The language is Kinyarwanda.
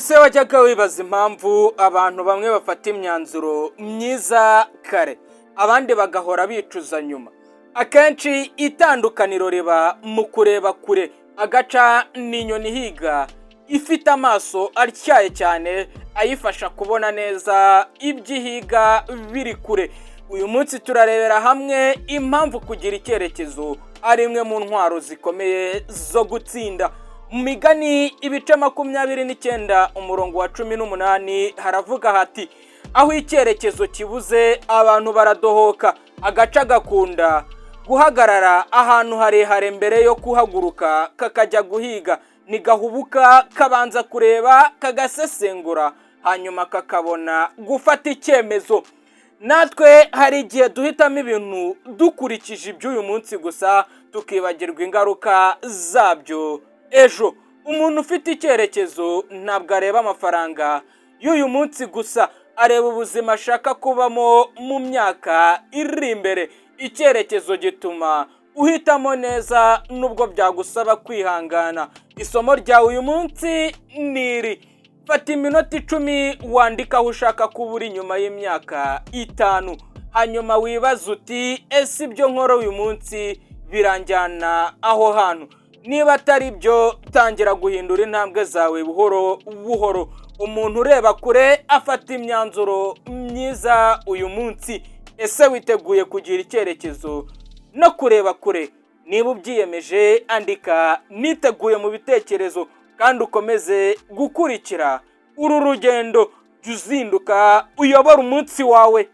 Ese wajyaga wibaza impamvu abantu bamwe bafata imyanzuro myiza kare, abandi bagahora bicuza nyuma? Akenshi itandukaniro riba mu kureba kure. Agaca ni inyoni ihiga ifite amaso atyaye cyane, ayifasha kubona neza ibyo ihiga biri kure. Uyu munsi turarebera hamwe impamvu kugira icyerekezo ari imwe mu ntwaro zikomeye zo gutsinda. Mu Migani ibice 29 umurongo wa 18 haravuga hati: "Aho icyerekezo kibuze, abantu baradohoka." Agaca gakunda guhagarara ahantu harehare mbere yo kuhaguruka kakajya guhiga. Ntigahubuka, kabanza kureba, kagasesengura, hanyuma kakabona gufata icyemezo. Natwe hari igihe duhitamo ibintu dukurikije iby'uyu munsi gusa, tukibagirwa ingaruka zabyo ejo. Umuntu ufite icyerekezo ntabwo areba amafaranga y'uyu munsi gusa, areba ubuzima ashaka kubamo mu myaka iri imbere. Icyerekezo gituma uhitamo neza nubwo byagusaba kwihangana. Isomo ryawe uyu munsi ni iri: fata iminota 10 wandike aho ushaka kuba uri nyuma y'imyaka 5, hanyuma wibaze uti: "Ese ibyo nkora uyu munsi biranjyana aho hantu?" Niba atari byo, tangira guhindura intambwe zawe buhoro buhoro. Umuntu ureba kure afata imyanzuro myiza uyu munsi. Ese witeguye kugira icyerekezo no kureba kure? Niba ubyiyemeje, andika "niteguye" mu bitekerezo kandi ukomeze gukurikira uru rugendo. Jya uzinduka uyobore umunsi wawe.